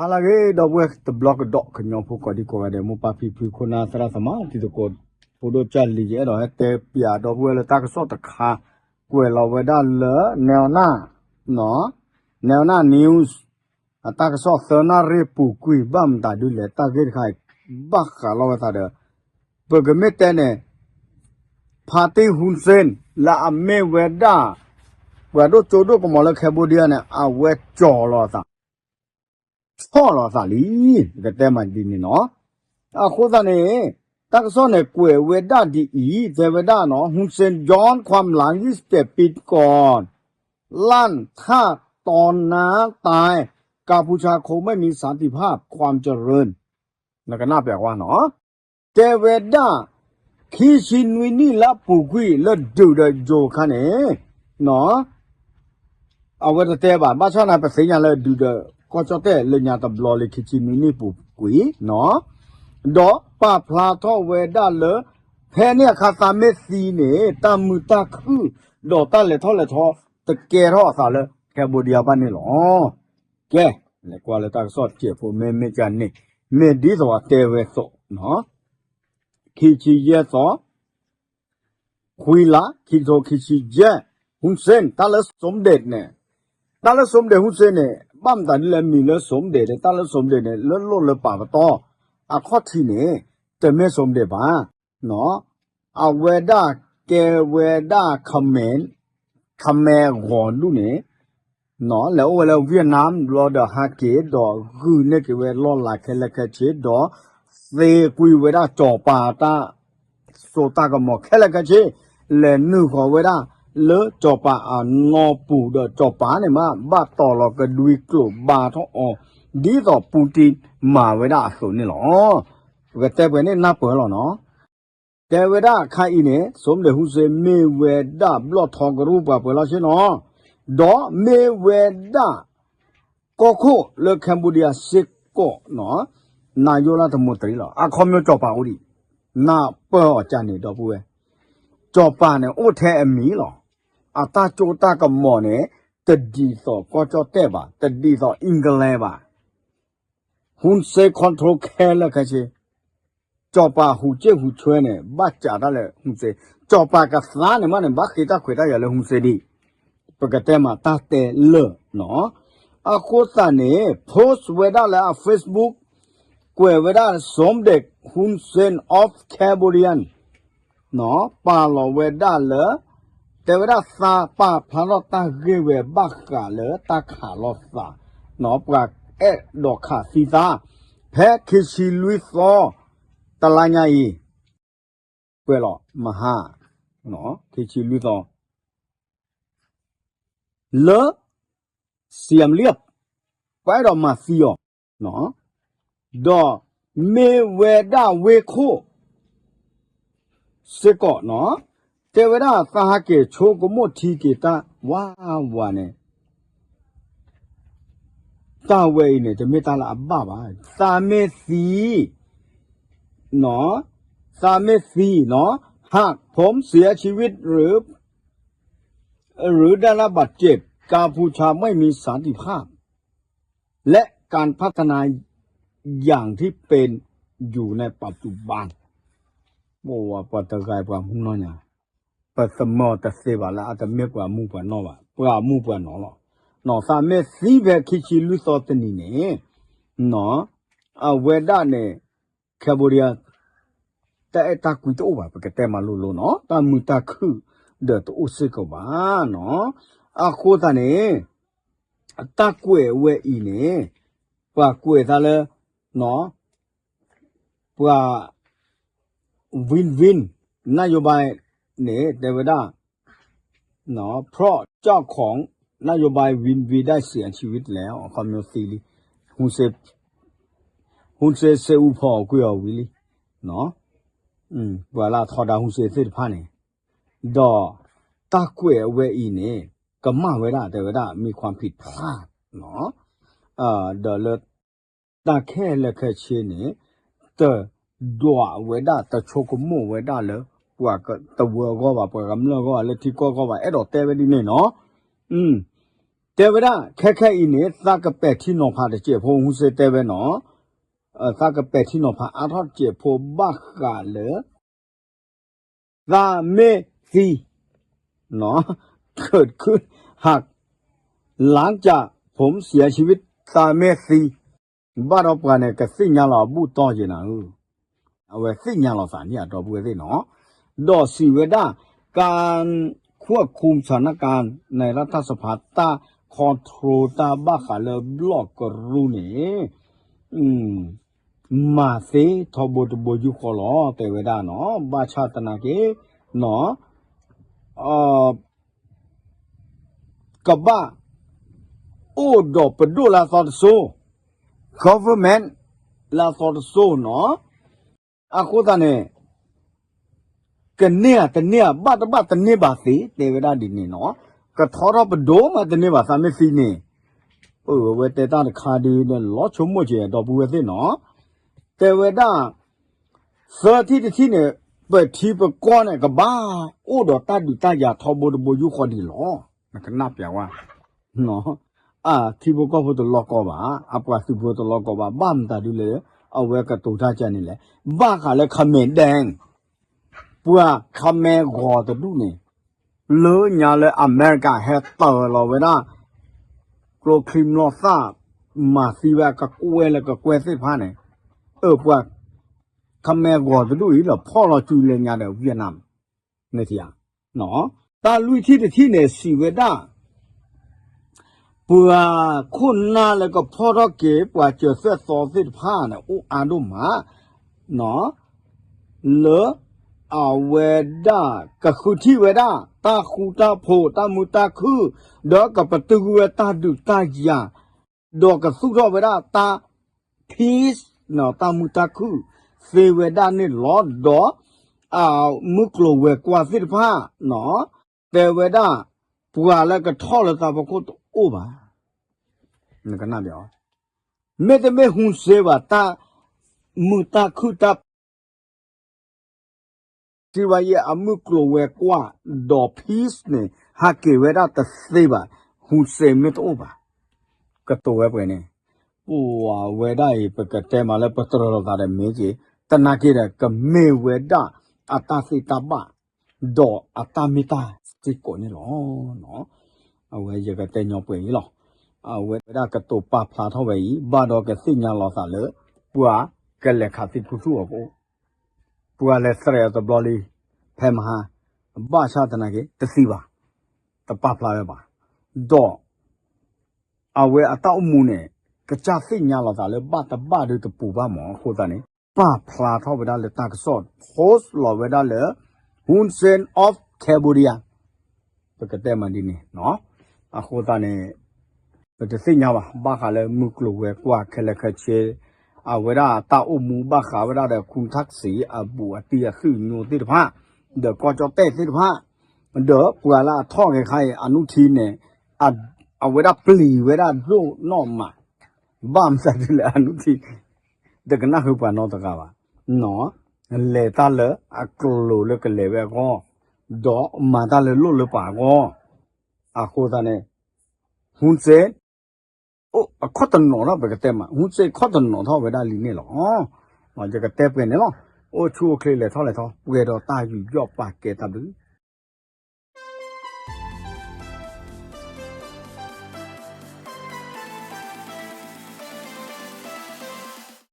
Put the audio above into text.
ဟါလၢအဂ့ၤ ဒီပုၢ်ဝဲၢ်တဘျီကဒီး ကညီဖိကိးဒံကိးဂၤဒဲး မိၢ်ပၢ်ဖံဖု ခိၣ်နၢ်သရၣ်သမါ တံၤသကိး ဖိဒိၣ်ကၢ်လံၤ ယအဲၣ်ဒိးဟဲတဲပၠးဒီပုၢ်ဝဲၢ်လၢတၢ်ကစီၣ်တခါ ကွဲးလီၤဝဲဒၣ်လၢ နဲနၢ် နဲနၢ် news အတၢ်ကစီၣ်သၢနၣ်ရံၣ်ပူၤကွံာ် ဘၣ်မတၤဒုလဲၣ် တၢ်ဂ့ၢ်တခါအံၤ ဘၣ်ဃးလီၤဝဲသးဒီး ပကမ့ၢ်တဲန့ၣ် ဖါတံၢ် Hun Sen လၢအမ့ၢ်ဝဲဒၣ် ပှၤဒိၣ်စိဒိၣ်ကမီၤလၢ Cambodia န့ၣ် အဝဲကၠီၤလီၤအသး ဆီၣ်လီၤအသးလံ ပကတဲမးဒ်န့ၣ်နီၤ. အဃိသတးန့ၣ် တၢ်ကစီၣ်န့ၣ်ကွဲးဝဲဒၣ်ဒ်အံၤ တဲဝဲဒၣ်နီၤ Hun Sen ย้อนความหลังยี่สิบเจ็ดปีก่อน ลั่น ถ้าตอนนั้นตาย กัมพูชาคงไม่มีสันติภาพความเจริญ နကနၣ်ပၠးကွၢ်နီၤ တဲဝဲဒၣ် ခံဆံနွံနံၣ်လၢအပူၤကွံာ်လၢဒုးဒီးယိၤခါန့ၣ် အဝဲတတဲဘၣ် ဘၣ်ဆၣ်န့ၣ် ပသ့ၣ်ညါလၢဒုးဒီးကီၢ်ကၠီၣ်တဲၣ်လၢညါတဘျီလံ ခံဆံနွံနံၣ်ပူၤကွံာ်နီၤ ဒီးပာ်ဖျါထီၣ်ဝဲဒၣ်လၢ ဖဲန့ၣ်အခါသးမ့ၢ်သံန့ၣ် တၢ်မုာ်တၢ်ခုၣ် ဒီးတၢ်လဲၤထီၣ်လဲၤထီ တကဲထီၣ်အသးလၢ Cambodia ဘၣ်န့ၣ်လီၤ. ကဲ လဲၤကွၢ်လၢတၢ်ကစီၣ်တစဲးဖိ မ့မ့ၢ်ကန့ၣ် မ့ၢ်ဒ်သိးအတဲဝဲအသိးနီၤ ခံဆံယဲၢ်သီ ခွံလါ ခံကထိခံဆံယဲၢ် Hun Sen တၢ်လၢ Sum Date န့ၣ် တၢ်လၢ Sum Date Hun Sen န့ၣ် ဘၣ်မတၤဒ်လဲၣ်မံၤလၢ Sum Date န့ၣ် တၢ်လၢ Sum Date န့ၣ် လၢလိၣ်လၢပာ်ပတီၢ် အခီၣ်ထံးန့ၣ် တမ့ၢ် Sum Date ဘၣ် အဝဲဒၣ်ကဲဝဲဒၣ် Khmer Khmer ဂီၤဒူၣ်န့ၣ် လဲၤအိၣ်ဝဲလၢ Vietnam ဘျီဒီးဟးက့ၤ ဒီးဂုာ်န့ၢ်က့ၤဝဲလီၢ်လၤခဲလၢာ်ခဲဆ့ ဒီး သ့ကွံာ်ဝဲဒၣ်စီၤပၤတၢ်စိတၢ်ကမီၤခဲလၢာ်ခဲဆ့ လဲၤနုာ်ဃီၤဝဲဒၣ်လၢစီၤပၤအနီၢ်ပူၤ ဒီးစီၤပၤန့ၣ်မး ဘၣ်တီၤလီၤကဒွံကျိာ်ဘါထီၣ်အီၤ ဒ်သိး Putin မၤဝဲဒၣ်အသိးန့ၣ်လီၤ. ပကတဲပှဲၤန့ၣ်နၢ်ပၢၢ်လီၤနီၤ တဲဝဲဒၣ်အခါအံၤန့ၣ် Sum Date Hun Sen မ့ၢ်ဝဲဒၣ်ဘျီၣ်ထီကရူၢ်ပှၤပၢၤလီၢ်ဆ့နီၤ ဒီးမ့ၢ်ဝဲဒၣ် ကီၢ်ခိၣ်လၢ Cambodia စ့ၢ်ကီးနီၤ နၤယိလၢတမူတရံးလီၤ အခီပညီစီၤပၤအိၣ်ဒံး နၢ်ပၢၢ်အီၤကန့ၣ် ဒီပုၢ်ဝဲၢ် စီၤပၤန့ၣ်အိၣ်ထဲအမံၤလီၤ အတၢ်စိတၢ်ကမီၤန့ၣ် တဒ်သိးကီၢ်ကၠီၣ်တဲၣ်ဘၣ် တဒ်သိး England ဘၣ် Hun Sen control ခဲလၢာ်ခဲဆ့ စီၤပၤဟူးစ့ၣ်ဟူးဆွဲန့ၣ် ဘၣ်စးတၢ်လၢ Hun Sen စီၤပၤကသါန့ၣ်မးန့ၣ် ဘၣ်ဃ့တၢ်ခွဲးတၢ်ယာ်လၢ Hun Sen ဒံး ပကတဲမးတၢ်တဲလၢာ်နီၤ အဃိသတးန့ၣ် post ဝဲဒၣ်လၢအ Facebook ကွဲးဝဲဒၣ် Somdep Hun Sen of Cambodian ပာ်လီၤဝဲဒၣ်လၢ တဲဝဲဒၣ်သးပာ်ဖျါထီၣ်တၢ်ဂ့ၢ်ဝဲဘၣ်ဃးလၢတၢ်ခးလိာ်သး ပှၤအဲၣ်ဒိးခးသံသး ဖဲခံဆံလွံၢ်သီ တလါညါအံၤ ကွဲးလီၤမဟါ ခံဆံလွံၢ်သီ လၢ Siem Reap ပှၤအဲၣ်ဒိးမၤသံအီၤ ဒီးမ့ၢ်ဝဲဒၣ်ဝ့ၢ်ခိၣ် စ့ၢ်ကီးနီၤ တဲဝဲဒၣ်သးဟးက့ၤဆိကမိၣ်ထံက့ၤတၢ်ဝးဝးန့ၣ် တၢ်ဝဲအံၤန့ၣ် တမ့ၢ်တၢ်လၢအဘၣ်ဘၣ် သးမ့ၢ်သံ သးမ့ၢ်သံနီၤ หากผมเสียชีวิตหรือ หรือได้รับบาดเจ็บ กัมพูชาไม่มีสันติภาพ และการพัฒนาอย่างที่เป็นอยู่ในปัจจุบัน ပဝဲပှၤတဂၤပှၤမူနီၢ်ညါ ပသမၢတသ့ဘၣ်လၢအတမ့ၢ်ပှၤမူပှၤနီၢ်ဘၣ် ပှၤမူပှၤနီၢ်လီၤ. နီၢ်သးမ့ၢ်သံဖဲခံဆံလွံၢ်သီတနံၤန့ၣ် နီၢ် အဝဲဒၣ်န့ၣ် Cambodia တၢ်အဲၣ်တၢ်ကွံတအိၣ်ဘၣ် ပကတဲမးလိၤလိၤနီၢ် တၢ်မုာ်တၢ်ခုၣ်ဒီးတအိၣ်စ့ၢ်ကီးဘၣ်နီၢ်. အဃိသတးန့ၣ် တၢ်ကွဲးဝဲအံၤန့ၣ် ပှၤကွဲးသးလၢ ပှၤ ဝံဝံ နၢ်ယိၤဘၣ်န့ၣ် တဲဝဲဒၣ် เพราะเจ้าของนโยบายวินวีได้เสียชีวิตแล้ว အခီပညီသံလံ ဟူစ့ ဟူစ့စ့အူဖီၣ်ကွံာ်အီၤဝံၤလံ ပှၤလၢအထီဒါဟူစ့သ့ၣ်တဖၣ်န့ၣ် ဒီးတၢ်ကွဲးအဝဲအံၤန့ၣ် ကမၣ်ဝဲဒၣ်တဲဝဲဒၣ် มีความผิดพลาด ဒီးလၢ တၢ်ခဲလၢာ်ခဲဆ့န့ၣ် တဒွးဝဲဒၣ် တဆိကမိၣ်ဝဲဒၣ်လၢ ပှၤတဝၢအဂီၢ်ဘၣ် ပှၤကမျၢၢ်အဂီၢ်ဘၣ် လၢထံကီၢ်အဂီၢ်ဘၣ် အဲၣ်ဒိးတဲဝဲဒ်န့ၣ်နီၤ. တဲဝဲဒၣ် ခဲခဲအံၤန့ၣ် သးကပဲာ်ထံနီၤဖးတစဲးဖိ ဟူစ့တဲဝဲနီၤ, သးကပဲာ်ထံနီၤဖးအါထီၣ်တစဲးဖိဘၣ်ဃးလၢ သးမ့ၢ်သံ เกิดขึ้น หาก หลังจากผมเสียชีวิต သးမ့ၢ်သံ ဘၣ်ဒီးပှၤန့ၣ် ကသ့ၣ်ညါလီၤအဘူၣ်တီၢ်က့ၤနၤဧၢ, အဝဲသ့ၣ်ညါလီၤသးန့ၣ် အဒီပုၢ်ဝဲၢ်သ့ၣ်နီၤ, ဒီးစံးဝဲဒၣ် การควบคุมสถานการณ์ในรัฐสภา တၢ် control တၢ်ဘၣ်ဃးလၢဘျီၣ်ကရူၢ်န့ၣ် မၤသ့ထီဘိတဘိယူၢ်ဃီလီၤ တဲဝဲဒၣ်နီၤ, ဘၣ်ဆၣ်သနာ်က့ နီၤ ကဘၣ်အိၣ်ဒီးပဒိၣ်လၢအသီတစိၤ, government လၢအသီတစိၤနီၤ, အဃိသတးန့ၣ် ကန့ၢ်ဧါတန့ၢ်ဧါ ဘၣ်တဘၣ်တန့ၢ်ဘၣ်သ့ တဲဝဲဒၣ်ဒ်န့ၣ်နီၤ, ကထီထီၣ်ပဒိၣ်မးတန့ၢ်ဘၣ် သးမ့ၢ်သံန့ၣ်, အဝဲတဲတၢ်တခါဒ်န့ၣ် လီၤဆိကမိၣ်က့ၤ ဒီပုၢ်ဝဲၢ်သ့ၣ်နီၤ, တဲဝဲဒၣ် သၢထံၣ်တထံၣ်န့ၣ် ပထံပကီၢ်န့ၣ် ကဘၣ်အိၣ်ဒီးတၢ်ဒုးတၢ်ယၤထီဘိတဘိယူၢ်ဃီဒံးလီၤ, နကနၣ်ပျးဝဲ အထံဖိကီၢ်ဖိတလီၢ်ကီဘၣ်, အပှၤသုးဖိတလီၢ်ကီဘၣ်, ဘၣ်မတၤဒ်လဲၣ် အဝဲကတိၤတၢ်ကန့ၣ်လဲၣ်, ဘၣ်ဃးလၢ ခမဲဒဲ ပှၤ ခမဲ ဂီၤတဒူၣ်န့ၣ် လၢညါလၢအမဲရကၤဟဲတၢၤလီၤဝဲဒၣ် ကျိချံမျိာ်သၣ် မၤသံဝဲကကွဲလၢကကွဲသ့ၣ်တဖၣ်န့ၣ်, အၢ ပှၤ ခမဲ ဂီၤတဒူၣ်အံၤဒီး ဖီၣ်လီၤစုလၢညါဒီး Vietnam န့ၣ်ဧါ, တၢ်လွံၢ်ထံၣ်တထံၣ်န့ၣ် စံးဝဲဒၣ် ပှၤခိၣ်နၢ်လၢကဖီၣ်ထီၣ်က့ၤ ပှၤစၢၤသွဲၣ်သီသ့ၣ်တဖၣ်န့ၣ် အိၣ်အါဒိၣ်မး လၢအဝဲဒၣ်ကဃုထံၣ်ဝဲဒၣ် တၢ်ဃူတၢ်ဖိး တၢ်မုာ်တၢ်ခုၣ် ဒီးကပတုာ်ကွံာ်ဝဲတၢ်ဒုးတၢ်ယၤ ဒီးကသူၣ်ထီၣ်ဝဲဒၣ်တၢ် peace တၢ်မုာ်တၢ်ခုၣ်သ့ဝဲဒၣ်န့ၣ်လီၤ. ဒီး အမုၢ်ကျိၤဝဲၤကွာ်သ့ၣ်တဖၣ် တဲဝဲဒၣ် ပှၤလၢကထီၣ်လၢတၢ်ဖီခိၣ်တအိၣ်ဘၣ်. နကနၣ် မ့တမ့ၢ် ဟူစ့ဘၣ် တၢ်မုာ်တၢ်ခုၣ်တၢ် စံးဘၣ်ယဲ အမုၢ်ကျိၤဝဲၤကွာ် ဒီး peace န့ၣ် ဟးက့ၤဝဲဒၣ်တသ့ဘၣ်, ဟူစ့မ့ၢ်တအိၣ်ဘၣ်, ကတိၤဝဲပှဲၤန့ၣ်, ပဝဲဒၣ်အံၤ ပကတဲမးလၢပတြၢၤလိာ်သးဒီးမ့ၢ်က့ၤ, သနာ်က့ဒီး ကမ့ၢ်ဝဲဒၣ်အတၢ်သ့တၢ်ဘၣ် ဒီးအတၢ်မ့ၢ်တၢ်စ့ၢ်ကီးန့ၣ်လီၤ. အဝဲယကတဲညီပှဲၤအံၤလီၤ. အဝဲဒၣ်ကတိၤပာ်ဖျါထီၣ်ဝဲအံၤ ဘၣ်ဒီးကသ့ၣ်ညါလီၤသးလၢ ပှၤကလဲၤခးသံဖုသူၣ်အီၤကအိၣ်, ပှၤလဲၤသရဲးအီၤတဘျီလံ, ဖဲမဟါ, ဘၣ်ဆၣ်သနာ်က့ တသံဘၣ်, တပာ်ဖျါဝဲဘၣ်, ဒီး အဝဲအတၢ်အိၣ်မူန့ၣ် ကစၢ်သ့ၣ်ညါလီၤသးလၢဘၣ်တဘၣ်ဒီးတပူၤဘၣ်မး အဃိသတးန့ၣ် ပာ်ဖျါထီၣ်ဝဲဒၣ်လၢတၢ်ကစီၣ် post လီၤဝဲဒၣ်လၢ Hun Sen of Cambodia ပကတဲမးဒ်န့ၣ်, အဃိသတးန့ၣ် ပတသ့ၣ်ညါဘၣ် ဘၣ်ဃးလၢမုၢ်ကျိၤဝဲၤကွာ်ခဲလၢာ်ခဲဆ့ အဝဲဒၣ်တၢ်အိၣ်မူဘၣ်ဃးဝဲဒၣ်ဒီး ခူၣ်ထၣ်စံး အဘူးအတံၢ်အသုးညိၣ်သ့ၣ်တဖၣ်, ဒီးကီၢ်ကၠီၣ်တဲၣ်သ့ၣ်တဖၣ်, ဒီးပှၤလၢအထီၣ်ဂဲၤခါအံၤ အနုထံန့ၣ် အဝဲဒၣ်ပျံၤဝဲဒၣ်ဒိၣ်နီၢ်မး, ဘၣ်မတၤဒ်လဲၣ် အနုထံ တကနၣ်ဃုာ်ပှၤနီတဂၤဘၣ်, လဲၤတၢ်လၢအကျိၤလၢကလဲၤဝဲအဂီၢ်, ဒီးမၤတၢ်လၢလိၣ်လၢပှၤအဂီၢ်, အဃိသတးန့ၣ် ဟူစ့ အခီၣ်တနီၤထီၣ် ပကတဲမး ဟူစ့ ခီၣ်တနီၤထီၣ်ဝဲဒၣ်လံန့ၣ်လီၤ. ယကတဲပှဲၤန့ၣ်လီၤ. အိၣ်ဆူၣ်အိၣ်ချ့လဲၤထီၣ်လဲၤထီ ပှဲၤဒီးတၢ်ယူးယီၣ်ပာ်ကဲတၢ်ဘျုး